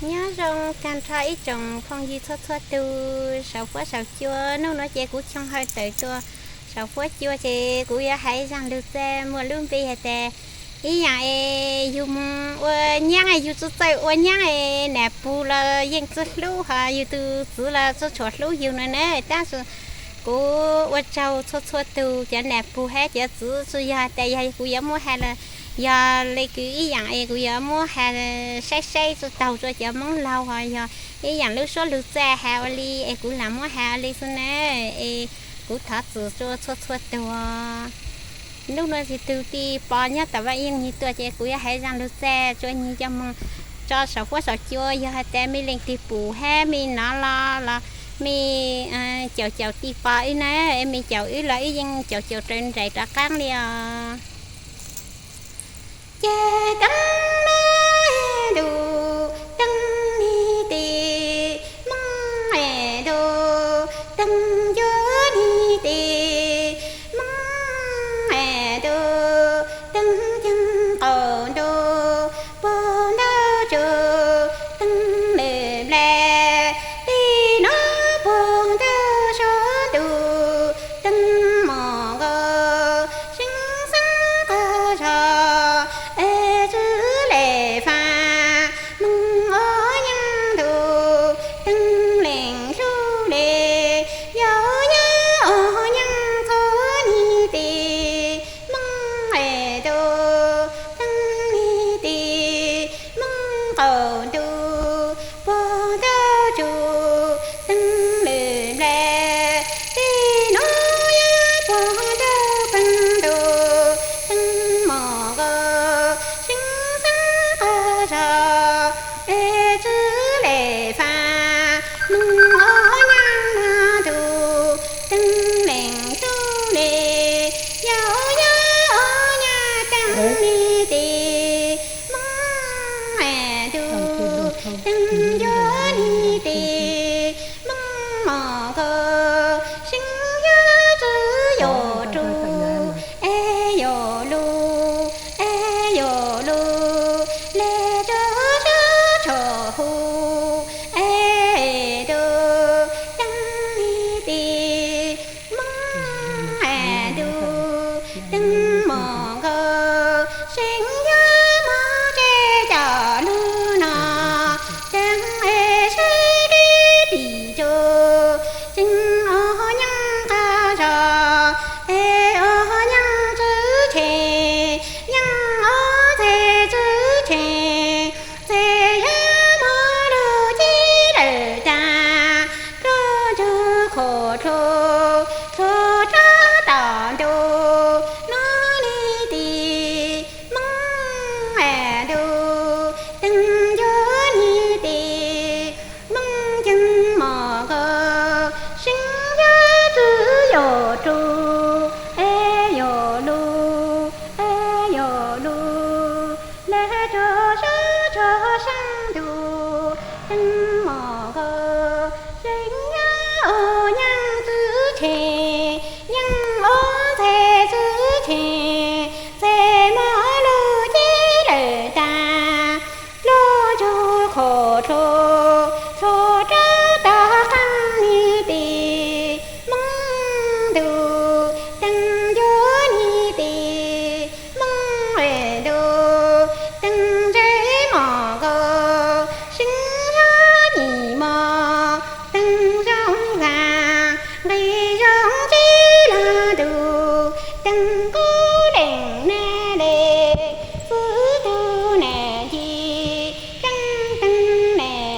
Nyob zoo tag nrho ib tsoom phooj ywg txhua txhua tus saum fuab saum cua. Hnub no ces kuv Choo Hawj tawm tuaj saum fuab cua ces kuv yuav hais zaj lug txij muaj lub npe hais tias ib yaam es yug moog ua nyaab, yug tsi txawj ua nyaab es nam pug los yeej tsi hlub, ho yug tug txiv los tsi tshua hlub yug no na. Tab sis kuv ua tsaug txhua txhua tug cov nam pug hab cov txiv, tsi yog tas yog kuv yuav muab has los yog le kws ib yaam es kuv yuav muab has saib saib tsi taug rua cov Moob laug, ho yog ib yaam lub suab lug txij has ua le es kuv lam muab has ua le xwb na. Es kuv thov txim rua txhua txhua tug. Hnub no tug tij Pov nyob tom Vaj Yeej nwg tuaj ces kuv yuav hais zaj lug txij rua nwg coj moog tso saum fuab saum cua. Yog has tas mej leej twg pum hab mej nov los los mej caum caum tij Pov wb na, mej caum wb los wb yeej caum caum raws nraim rov qaab le os. Ces teeb ntuj teeb nig tes, Moob ntuj teeb ncuab nig tes, Moob ntuj teeb ceeb qaum ntuj, puag ntuj tsuj teeb lwm nplais, tej nub puag ntuj suab ntuj teeb mom nkaus, seeb xeeb qawg zog es tsi le faaj, Moob ua nyaab ntuj teeb leeg hlub le, yau yab ua nyaab txhua nig tes, Moob ntuj teeb nig tes, Moob qaum ntuj puag ntuj tsuj teeb lwm nplais, tej nub yab puag ntuj teeb ntuj teeb mom nkaus, seeb xeeb qawg zog es tsi le faaj, Moob ua nyaab ntuj teeb leeg hlub le, yau yab ua nyaab teeb nig tes, Moob ntuj teeb ncuab nig tes, Moob mom nkaus, seeb yab tsi yuav rug es yuav lug, es yuav lug le rua sab tsho hu, es ntuj teeb nig tes, Moob ntuj teeb mom nkaus, seeb yab moog tseb cov lug no, teeb es seb keb pim tsuj, tseeb ua nyaab qawg zog es ua nyaab tsi tsheej, nyaab ua ntxhais tsi tsheej, ntxhais yab moog lug cib lawm taag, pluj ntsug khuam tshua, tshua rua tom ntuj nub nig tes, Moob ntuj teeb ncuab nig tes, Moob ceeb mom nkaus, seeb yab tsi yuav rug es yuav lug, es yuav lug le rua sab tsho sab ntuj teeb mom nkaus, seeb yab ua nyaab tsi tsheej, nyaab ua ntxhais tsi tsheej, ntxhais moog lug cib lawm taag, pluj ntsug khuam tshua, tshua rua tom qaab nig tes, Moob ntuj teeb ncuab nig tes, Moob ntuj teeb ntse mom nkaus, seeb yab nyim mom teeb zoo vaag, nqi zoo cib lug ntuj teeb kub leej nab le, txwv tug nam ci, keeb teeb nam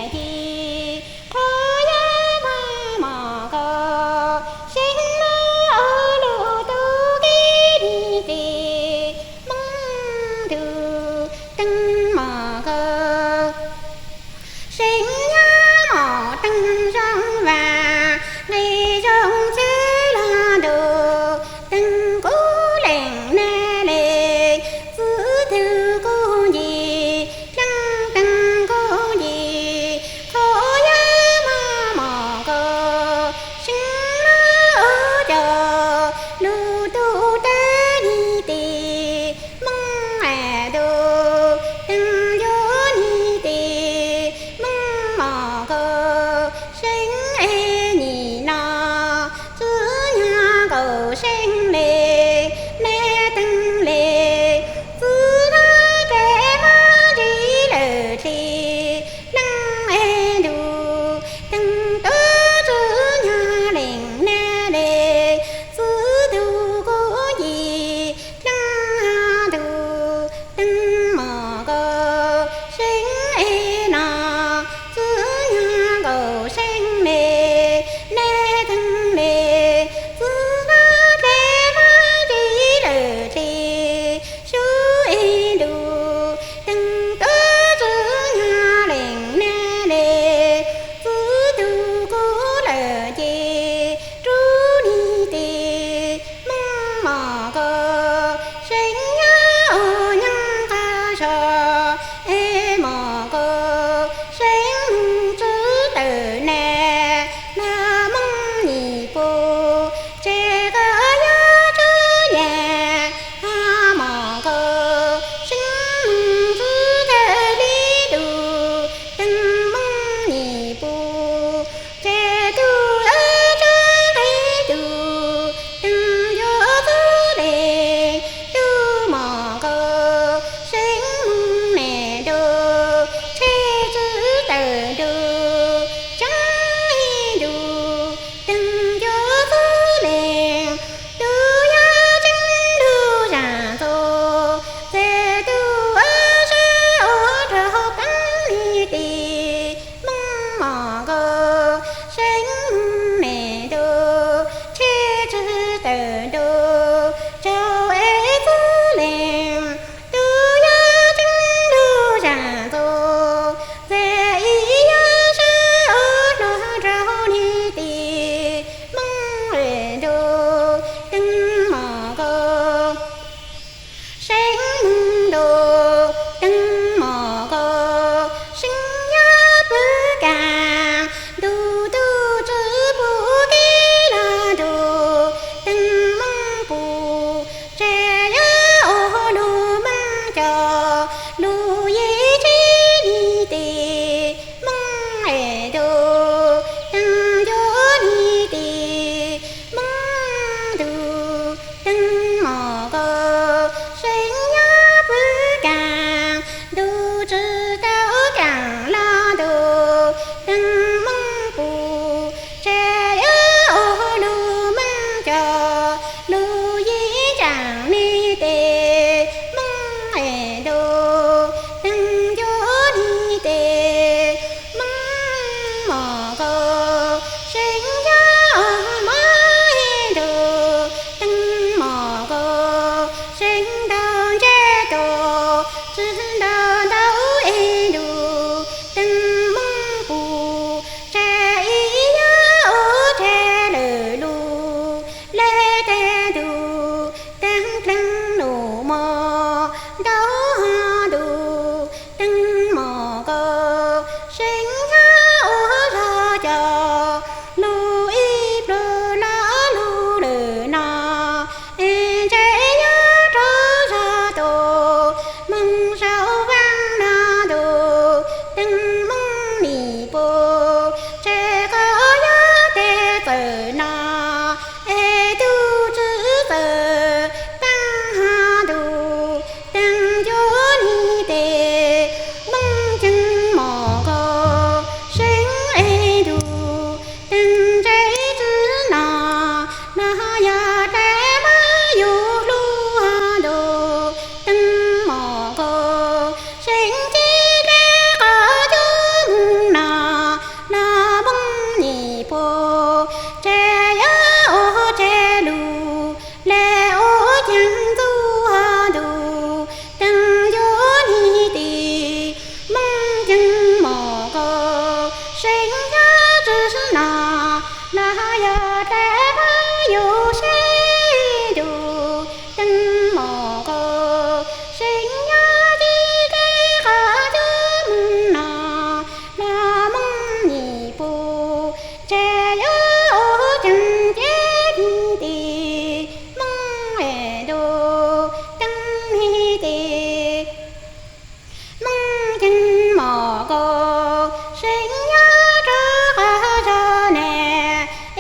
seev nyob rau qhov zog ne,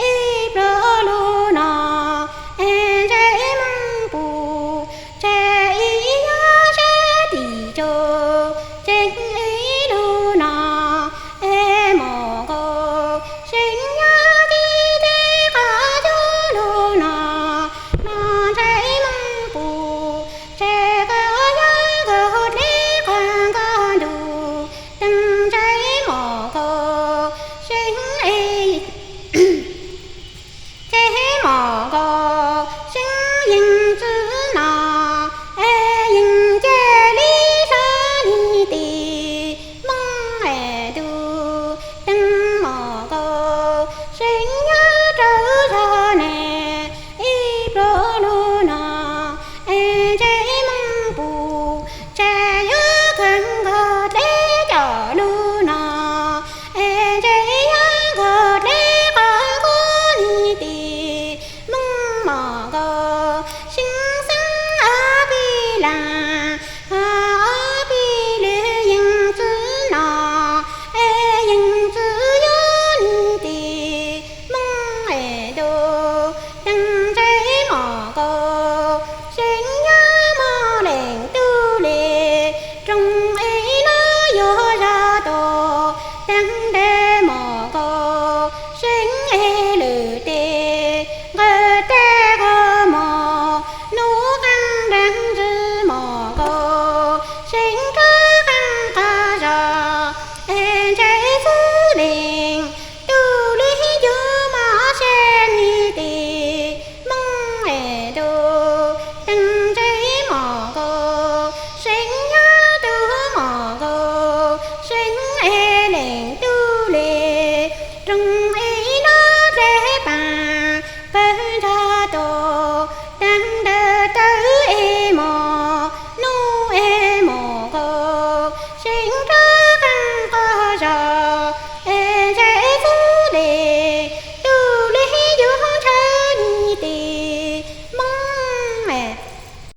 ib pluag lug no, es ntsej muag pum, tseg ib yog seb tim tsaus, tseeb ib lug no, es mom nkaus, seev nyob tim tej qhov cub lug no, no ntsej muag pum, tseg koj yog koj dleb qhov nkoj ntug, teeb ntsej mom nkaus, seev es Ces mom nkaus seev yeej txwv no, es yeej cia li sab li tim Hmoob es tus teeb mom nkaus seev nyob rau zog ne, ib pluag lug no, es ntsej muag pum, tseg yuav kawg nkaus dleb cov lug no, es ntsej yuav nkaus dleb qhov nkoj ntug tim Hmoob mom nkaus seev xeeb ob peb leeg, ob peb leeg yeej txwv no, es yeej txwv yuav li tim Hmoob es tus teeb ntsej mom nkaus seev nyob mog leej tub le, rooj es lawv yuav zog tus teeb ntsej mom nkaus seev es lwm tes nqawd tej qhov mom, lub qeej nreeg ntsis mom nkaus seev rab qeej qhov zog, es ntsej xwb li